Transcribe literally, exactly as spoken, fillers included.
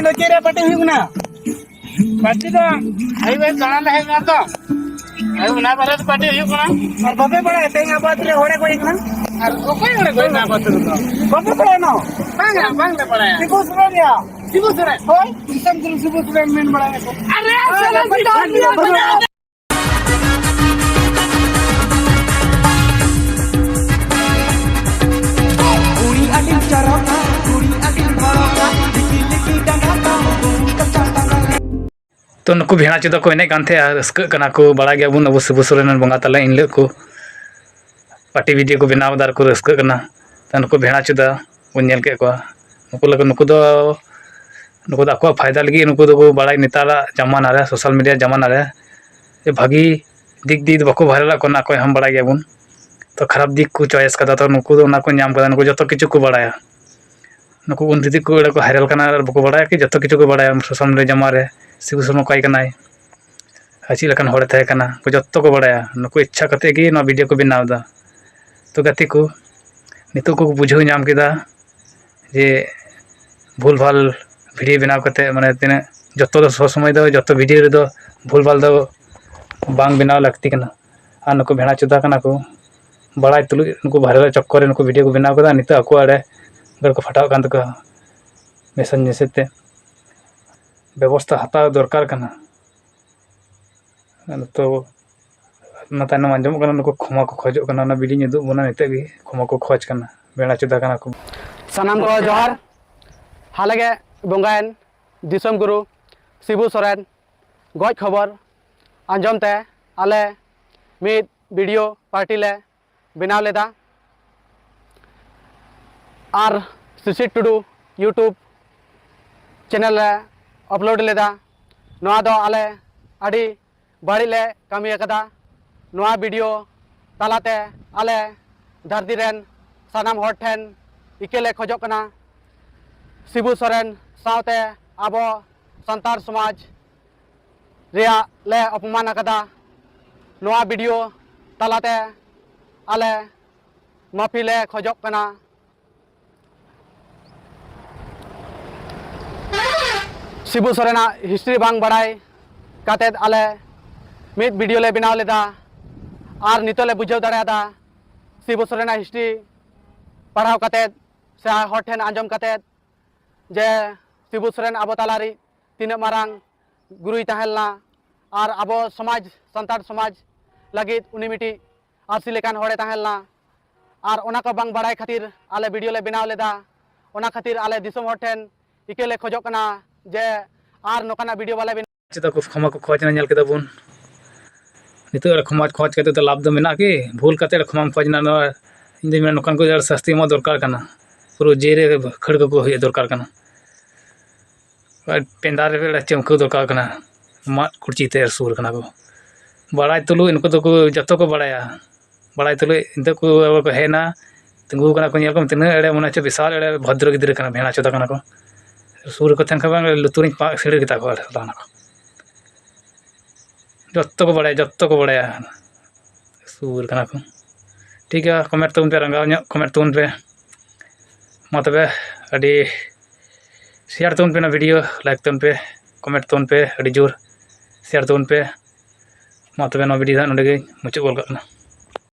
ᱫᱚ ᱪᱮᱫ ᱨᱮᱭᱟᱜ ᱯᱟᱨᱴᱤ ᱦᱩᱭᱩᱜ ᱠᱟᱱᱟ? ᱯᱟᱨᱴᱤ ᱫᱚ ᱦᱟᱭᱣᱮ ᱫᱟᱬᱟᱱ ᱞᱮ ᱦᱮᱡ ᱞᱮᱱᱟ ᱛᱚ᱾ ᱟᱭᱩᱵ ᱚᱱᱟ ᱵᱟᱨᱮ ᱫᱚ ᱯᱟᱨᱴᱤ ᱦᱩᱭᱩᱜ ᱠᱟᱱᱟ᱾ ᱟᱨ ᱵᱟᱯᱮ ᱵᱟᱲᱟᱭᱟ ᱛᱮᱦᱮᱧ ᱟᱵᱚ ᱟᱹᱛᱩ ᱨᱮ ᱦᱚᱲᱮ ᱜᱚᱡ ᱠᱟᱱᱟ? ᱟᱨ ᱚᱠᱚᱭ ᱦᱚᱲᱮ ᱜᱚᱡ ᱮᱱᱟ ᱟᱵᱚ ᱟᱹᱛᱩ ᱨᱮᱫᱚ? ᱵᱟᱯᱮ ᱵᱟᱲᱟᱭᱟ ᱱᱚᱣᱟ? ᱵᱟᱝᱟ, ᱵᱟᱝᱞᱮ ᱵᱟᱲᱟᱭᱟ᱾ ᱥᱤᱵᱩ ᱥᱚᱨᱮᱱ ᱭᱟ᱾ ᱥᱤᱵᱩ ᱥᱚᱨᱮᱱ? ᱦᱳᱭ, ᱫᱤᱥᱚᱢ ᱜᱩᱨᱩ ᱥᱤᱵᱩ ᱥᱚᱨᱮᱱ ᱢᱮᱱ ᱵᱟᱲᱟᱭᱟᱠᱚ᱾ ᱟᱨᱮ, ᱟᱨᱮ, ᱥᱟᱞᱟ ᱵᱟᱝᱟ, ᱥᱤᱵᱩ ᱥᱚᱨᱮᱱ᱾ ᱵᱟᱝᱟ᱾ ᱠᱩᱲᱤ ᱟᱹᱰᱤᱢ ᱪᱚᱨᱚᱠᱟ, ᱠᱩᱲᱤ ᱟᱹᱰᱤᱢ ᱦᱚᱲᱚᱜᱟ, ᱞᱤᱠᱤ ᱞᱤᱠᱤ ᱰᱟᱸᱰᱟ ᱛᱟᱢ, ᱠᱩᱲᱤ ᱠᱟᱪᱟ ᱰᱟᱸᱰᱟ᱾ ᱛᱚ, ᱱᱩᱠᱩ ᱵᱷᱮᱲᱟ ᱪᱮᱫᱟ ᱠᱚ ᱮᱱᱮᱡ ᱠᱟᱱ ᱛᱟᱦᱮᱸᱜᱼᱟ, ᱨᱟᱹᱥᱠᱟᱹᱜ ᱠᱟᱱᱟ ᱠᱚ, ᱵᱟᱲᱟᱭ ᱜᱮᱭᱟᱵᱚᱱ ᱟᱵᱚ ᱥᱤᱵᱩ ᱥᱚᱨᱮᱱ ᱨᱮᱱ ᱵᱚᱸᱜᱟ ᱛᱟᱞᱮ, ᱮᱱ ᱦᱤᱞᱳᱜ ᱠᱚ ᱯᱟᱨᱴᱤ ᱵᱷᱤᱰᱤᱭᱳ ᱠᱚ ᱵᱮᱱᱟᱣ ᱮᱫᱟ ᱟᱨ ᱠᱚ ᱨᱟᱹᱥᱠᱟᱹᱜ ᱠᱟᱱᱟ᱾ ᱛᱚ, ᱱᱩᱠᱩ ᱵᱷᱮᱲᱟ ᱪᱮᱫᱟ ᱵᱚᱱ ᱧᱮᱞ ᱠᱮᱫ ᱠᱚᱣᱟ, ᱱᱩᱠᱩ ᱞᱮᱠᱟ, ᱱᱩᱠᱩ ᱫᱚ, ᱱᱩᱠᱩ ᱫᱚ ᱟᱠᱚᱣᱟᱜ ᱯᱷᱟᱭᱫᱟ ᱞᱟᱹᱜᱤᱫ ᱱᱩᱠᱩ ᱫᱚᱠᱚ ᱵᱟᱲᱟᱭ, ᱱᱮᱛᱟᱨᱟᱜ ᱡᱟᱢᱟᱱᱟ ᱨᱮ, ᱥᱳᱥᱟᱞ ᱢᱤᱰᱤᱭᱟ ᱡᱟᱢᱟᱱᱟ ᱨᱮ, ᱡᱮ ᱵᱷᱟᱹᱜᱤ ᱫᱤᱠ ᱫᱤᱭᱮ ᱫᱚ ᱵᱟᱠᱚ ᱵᱷᱟᱭᱨᱟᱞᱚᱜ ᱠᱟᱱᱟ, ᱚᱠᱚᱭ ᱦᱚᱸ ᱵᱟᱲᱟᱭ ᱜᱮᱭᱟᱵᱚᱱ᱾ ᱛᱚ, ᱠᱷᱟᱨᱟᱯ ᱫᱤᱠ ᱠᱚ ᱪᱚᱭᱮᱥ ᱠᱟᱫᱟ, ᱛᱚ ᱱᱩᱠᱩ ᱫᱚ ᱚᱱᱟ ᱠᱚ ᱧᱟᱢ ᱠᱟᱫᱟ, ᱱᱩᱠᱩ ᱡᱚᱛᱚ ᱠᱤᱪᱷᱩ ᱠᱚ ᱵᱟᱲᱟᱭᱟ᱾ ᱱᱩᱠᱩ ᱩᱱ ᱫᱤᱫᱤ ᱠᱚ ᱮᱲᱮ ᱠᱚ ᱦᱟᱭᱨᱟᱞ ᱠᱟᱱᱟ ᱟᱨ ᱵᱟᱠᱚ ᱵᱟᱲᱟᱭᱟ ᱠᱤ? ᱡᱚᱛᱚ ᱠᱤᱪᱷᱩ ᱠᱚ ᱵᱟᱲᱟᱭᱟ ᱥᱳᱥᱟᱞ ᱢᱤᱰᱤᱭᱟ ᱡᱟᱢᱟᱱᱟ ᱨᱮ᱾ ᱥᱤᱵᱩ ᱥᱚᱨᱢᱟ ᱚᱠᱚᱭ ᱠᱟᱱᱟᱭ, ᱟᱨ ᱪᱮᱫ ᱞᱮᱠᱟᱱ ᱦᱚᱲᱮ ᱛᱟᱦᱮᱸ ᱠᱟᱱᱟ, ᱩᱱᱠᱩ ᱡᱚᱛᱚ ᱠᱚ ᱵᱟᱲᱟᱭᱟ᱾ ᱱᱩᱠᱩ ᱤᱪᱪᱷᱟ ᱠᱟᱛᱮ ᱜᱮ ᱱᱚᱣᱟ ᱵᱷᱤᱰᱤᱭᱳ ᱠᱚ ᱵᱮᱱᱟᱣ ᱮᱫᱟ᱾ ᱛᱚ ᱜᱟᱛᱮ ᱠᱚ, ᱱᱤᱛᱚᱜ ᱠᱚ ᱵᱩᱡᱷᱟᱹᱣ ᱧᱟᱢ ᱠᱮᱫᱟ ᱡᱮ ᱵᱷᱩᱞ ᱵᱷᱟᱞ ᱵᱷᱤᱰᱤᱭᱳ ᱵᱮᱱᱟᱣ ᱠᱟᱛᱮ, ᱢᱟᱱᱮ, ᱛᱤᱱᱟᱹᱜ, ᱡᱚᱛᱚ ᱫᱚ ᱥᱚᱵ ᱥᱚᱢᱚᱭ ᱫᱚ ᱡᱚᱛᱚ ᱵᱷᱤᱰᱤᱭᱳ ᱨᱮᱫᱚ ᱵᱷᱩᱞ ᱵᱷᱟᱞ ᱫᱚ ᱵᱟᱝ ᱵᱮᱱᱟᱣ ᱞᱟᱹᱠᱛᱤ ᱠᱟᱱᱟ᱾ ᱟᱨ ᱱᱩᱠᱩ ᱵᱷᱮᱲᱟ ᱪᱳᱫᱟ ᱠᱟᱱᱟ ᱠᱚ, ᱵᱟᱲᱟᱭ ᱛᱩᱞᱩᱡ ᱱᱩᱠᱩ ᱵᱷᱟᱭᱨᱟᱞ ᱪᱚᱠᱠᱚᱨ ᱨᱮ ᱱᱩᱠᱩ ᱵᱷᱤᱰᱤᱭᱳ ᱠᱚ ᱵᱮᱱᱟᱣ ᱠᱮᱫᱟ᱾ ᱱᱤᱛᱚᱜ ᱟᱠᱚ ᱟᱲᱮ ᱫᱟᱹᱲ ᱠᱚ ᱯᱷᱟᱴᱟᱣ ᱠᱟᱱ ᱛᱟᱠᱚᱣᱟ, ᱢᱮᱥᱮᱡᱽ ᱢᱮᱥᱮᱡᱽ ᱛᱮ᱾ ᱵᱮᱵᱚᱥᱛᱷᱟ ᱦᱟᱛᱟᱣ ᱫᱚᱨᱠᱟᱨ ᱠᱟᱱᱟ᱾ ᱟᱫᱚ ᱛᱚ, ᱚᱱᱟ ᱛᱟᱭᱱᱚᱢ ᱟᱸᱡᱚᱢᱚᱜ ᱠᱟᱱᱟ, ᱱᱩᱠᱩ ᱠᱷᱚᱢᱟ ᱠᱚ ᱠᱷᱚᱡᱚᱜ ᱠᱟᱱᱟ, ᱚᱱᱟ ᱵᱷᱤᱰᱤᱭᱳᱧ ᱩᱫᱩᱜ ᱵᱚᱱᱟ ᱱᱤᱛᱚᱜ ᱜᱮ, ᱠᱷᱚᱢᱟ ᱠᱚ ᱠᱷᱚᱡᱽ ᱠᱟᱱᱟ, ᱵᱷᱮᱲᱟ ᱪᱳᱫᱟ ᱠᱟᱱᱟ ᱠᱚ᱾ ᱥᱟᱱᱟᱢ ᱠᱚ ᱡᱚᱦᱟᱨ᱾ ᱦᱟᱞᱮ ᱜᱮ ᱵᱚᱸᱜᱟᱭᱮᱱ ᱫᱤᱥᱚᱢ ᱜᱩᱨᱩ ᱥᱤᱵᱩ ᱥᱚᱨᱮᱱ ᱜᱚᱡ ᱠᱷᱚᱵᱚᱨ ᱟᱸᱡᱚᱢ ᱛᱮ ᱟᱞᱮ ᱢᱤᱫ ᱵᱷᱤᱰᱤᱭᱳ ᱯᱟᱨᱴᱤ ᱞᱮ ᱵᱮᱱᱟᱣ ᱞᱮᱫᱟ ᱟᱨ ᱥᱤᱥᱤᱨ ᱴᱩᱰᱩ YouTube ᱪᱮᱱᱮᱞ ᱨᱮ ᱟᱯᱞᱳᱰ ᱞᱮᱫᱟ᱾ ᱱᱚᱣᱟ ᱫᱚ ᱟᱞᱮ ᱟᱹᱰᱤ ᱵᱟᱹᱲᱤᱡ ᱞᱮ ᱠᱟᱹᱢᱤ ᱟᱠᱟᱫᱟ᱾ ᱱᱚᱣᱟ ᱵᱷᱤᱰᱤᱭᱳ ᱛᱟᱞᱟᱛᱮ ᱟᱞᱮ ᱫᱷᱟᱹᱨᱛᱤ ᱨᱮᱱ ᱥᱟᱱᱟᱢ ᱦᱚᱲ ᱴᱷᱮᱱ ᱤᱠᱟᱹ ᱞᱮ ᱠᱷᱚᱡᱚᱜ ᱠᱟᱱᱟ᱾ ᱥᱤᱵᱩ ᱥᱚᱨᱮᱱ ᱥᱟᱶᱛᱮ ᱟᱵᱚ ᱥᱟᱱᱛᱟᱲ ᱥᱚᱢᱟᱡᱽ ᱨᱮᱭᱟᱜ ᱞᱮ ᱚᱯᱚᱢᱟᱱ ᱟᱠᱟᱫᱟ᱾ ᱱᱚᱣᱟ ᱵᱷᱤᱰᱤᱭᱳ ᱛᱟᱞᱟᱛᱮ ᱟᱞᱮ ᱢᱟᱹᱯᱷᱤ ᱞᱮ ᱠᱷᱚᱡᱚᱜ ᱠᱟᱱᱟ᱾ ᱥᱤᱵᱩ ᱥᱚᱨᱮᱱᱟᱜ ᱦᱤᱥᱴᱨᱤ ᱵᱟᱝ ᱵᱟᱲᱟᱭ ᱠᱟᱛᱮᱫ ᱟᱞᱮ ᱢᱤᱫ ᱵᱷᱤᱰᱤᱭᱳ ᱞᱮ ᱵᱮᱱᱟᱣ ᱞᱮᱫᱟ᱾ ᱟᱨ ᱱᱤᱛᱚᱜ ᱞᱮ ᱵᱩᱡᱷᱟᱹᱣ ᱫᱟᱲᱮᱭᱟᱫᱟ ᱥᱤᱵᱩ ᱥᱚᱨᱮᱱᱟᱜ ᱦᱤᱥᱴᱨᱤ ᱯᱟᱲᱦᱟᱣ ᱠᱟᱛᱮᱫ ᱥᱮ ᱦᱚᱲ ᱴᱷᱮᱱ ᱟᱸᱡᱚᱢ ᱠᱟᱛᱮᱫ ᱡᱮ ᱥᱤᱵᱩ ᱥᱚᱨᱮᱱ ᱟᱵᱚ ᱛᱟᱞᱟᱨᱮ ᱛᱤᱱᱟᱹᱜ ᱢᱟᱨᱟᱝ ᱜᱩᱨᱩᱭ ᱛᱟᱦᱮᱸ ᱞᱮᱱᱟ ᱟᱨ ᱟᱵᱚ ᱥᱚᱢᱟᱡᱽ, ᱥᱟᱱᱛᱟᱲ ᱥᱚᱢᱟᱡᱽ ᱞᱟᱹᱜᱤᱫ ᱩᱱᱤ ᱢᱤᱫᱴᱤᱡ ᱟᱹᱨᱥᱤ ᱞᱮᱠᱟᱱ ᱦᱚᱲᱮ ᱛᱟᱦᱮᱸ ᱞᱮᱱᱟ᱾ ᱟᱨ ᱚᱱᱟ ᱠᱚ ᱵᱟᱝ ᱵᱟᱲᱟᱭ ᱠᱷᱟᱹᱛᱤᱨ ᱟᱞᱮ ᱵᱷᱤᱰᱤᱭᱳ ᱞᱮ ᱵᱮᱱᱟᱣ ᱞᱮᱫᱟ᱾ ᱚᱱᱟ ᱠᱷᱟᱹᱛᱤᱨ ᱟᱞᱮ ᱫᱤᱥᱚᱢ ᱦᱚᱲ ᱴᱷᱮᱱ ᱤᱠᱟᱹ ᱞᱮ ᱠᱷᱚᱡᱚᱜ ᱠᱟᱱᱟ ᱡᱮ ᱟᱨ ᱱᱚᱝᱠᱟᱱᱟᱜ ᱵᱷᱤᱰᱤᱭᱳ ᱵᱟᱞᱮ ᱵᱮᱱᱟᱣ᱾ ᱪᱮᱫᱟᱜ ᱠᱚ ᱠᱷᱚᱢᱟ ᱠᱚ ᱠᱷᱚᱡᱽ ᱮᱱᱟ? ᱧᱮᱞ ᱠᱮᱫᱟ ᱵᱚᱱ᱾ ᱱᱤᱛᱚᱜ ᱮᱲᱮ ᱠᱷᱚᱢᱟ ᱠᱷᱚᱡᱽ ᱠᱟᱛᱮ ᱫᱚ ᱞᱟᱵᱷ ᱫᱚ ᱢᱮᱱᱟᱜᱼᱟ ᱠᱤ? ᱵᱷᱩᱞ ᱠᱟᱛᱮ ᱮᱲᱮ ᱠᱷᱚᱢᱟᱢ ᱠᱷᱚᱡᱽ ᱮᱱᱟ, ᱱᱚᱣᱟ ᱤᱧ ᱫᱩᱧ ᱢᱮᱱᱟ ᱱᱚᱝᱠᱟᱱ ᱠᱚ ᱮᱲᱮ ᱥᱟᱥᱛᱤ ᱮᱢᱚᱜ ᱫᱚᱨᱠᱟᱨ ᱠᱟᱱᱟ᱾ ᱯᱩᱨᱟᱹ ᱡᱮᱞ ᱨᱮ ᱠᱷᱟᱹᱲ ᱠᱟᱠᱚ ᱦᱩᱭᱩᱜ ᱫᱚᱨᱠᱟᱨ ᱠᱟᱱᱟ᱾ ᱟᱨ ᱯᱮᱸᱫᱟ ᱨᱮ ᱮᱲᱮ ᱪᱟᱹᱢᱠᱟᱹᱣ ᱫᱚᱨᱠᱟᱨ ᱠᱟᱱᱟ᱾ ᱢᱟᱫ ᱠᱩᱲᱪᱤ ᱛᱮ ᱮᱨ ᱥᱩᱨ ᱠᱟᱱᱟ ᱠᱚ᱾ ᱵᱟᱲᱟᱭ ᱛᱩᱞᱩᱡ ᱱᱩᱠᱩ ᱫᱚᱠᱚ ᱡᱚᱛᱚ ᱠᱚ ᱵᱟᱲᱟᱭᱟ᱾ ᱵᱟᱲᱟᱭ ᱛᱩᱞᱩᱡ ᱱᱤᱛᱚᱜ ᱠᱚ ᱟᱵᱚ ᱠᱚ ᱦᱮᱡ ᱮᱱᱟ, ᱛᱤᱸᱜᱩ ᱠᱟᱱᱟ ᱠᱚ, ᱧᱮᱞ ᱠᱚᱢ ᱛᱤᱱᱟᱹᱜ ᱮᱲᱮ ᱢᱚᱱᱮ ᱦᱚᱪᱚ ᱵᱤᱥᱟᱞ ᱮᱲᱮ ᱵᱷᱚᱫᱨᱚ ᱜᱤᱫᱽᱨᱟᱹ ᱠᱟᱱᱟ, ᱵᱷᱮᱲᱟ ᱪᱚᱫᱟ ᱠᱟᱱᱟ ᱠᱚ᱾ ᱥᱩᱨ ᱨᱮᱠᱚ ᱛᱟᱦᱮᱱ ᱠᱷᱟᱱ ᱵᱟᱝ ᱞᱩᱛᱩᱨᱤᱧ ᱯᱟᱜ ᱥᱤᱲᱟᱹ ᱜᱮᱛᱟ ᱠᱚᱣᱟ ᱮᱲᱮ ᱥᱟᱞᱟ ᱠᱟᱱᱟ ᱠᱚ᱾ ᱡᱚᱛᱚ ᱠᱚ ᱵᱟᱲᱟᱭᱟ, ᱡᱚᱛᱚ ᱠᱚ ᱵᱟᱲᱟᱭᱟ᱾ ᱥᱩᱨ ᱠᱟᱱᱟ ᱠᱚ᱾ ᱴᱷᱤᱠ ᱜᱮᱭᱟ, ᱠᱚᱢᱮᱱᱴ ᱛᱟᱵᱚᱱ ᱯᱮ, ᱨᱟᱸᱜᱟᱣ ᱧᱚᱜ ᱠᱚᱢᱮᱱᱴ ᱛᱟᱵᱚᱱ ᱯᱮ᱾ ᱢᱟ ᱛᱚᱵᱮ ᱟᱹᱰᱤ ᱥᱮᱭᱟᱨ ᱛᱟᱵᱚᱱ ᱯᱮ ᱱᱚᱣᱟ ᱵᱷᱤᱰᱤᱭᱳ, ᱞᱟᱭᱤᱠ ᱛᱟᱵᱚᱱ ᱯᱮ, ᱠᱚᱢᱮᱱᱴ ᱛᱟᱵᱚᱱ ᱯᱮ, ᱟᱹᱰᱤ ᱡᱳᱨ ᱥᱮᱭᱟᱨ ᱛᱟᱵᱚᱱ ᱯᱮ᱾ ᱢᱟ ᱛᱚᱵᱮ ᱱᱚᱣᱟ ᱵᱷᱤᱰᱤᱭᱳ ᱫᱚ ᱦᱟᱸᱜ ᱱᱚᱸᱰᱮ ᱜᱮᱧ ᱢᱩᱪᱟᱹᱫ ᱜᱚᱫ ᱠᱟᱜ ᱠᱟᱱᱟ᱾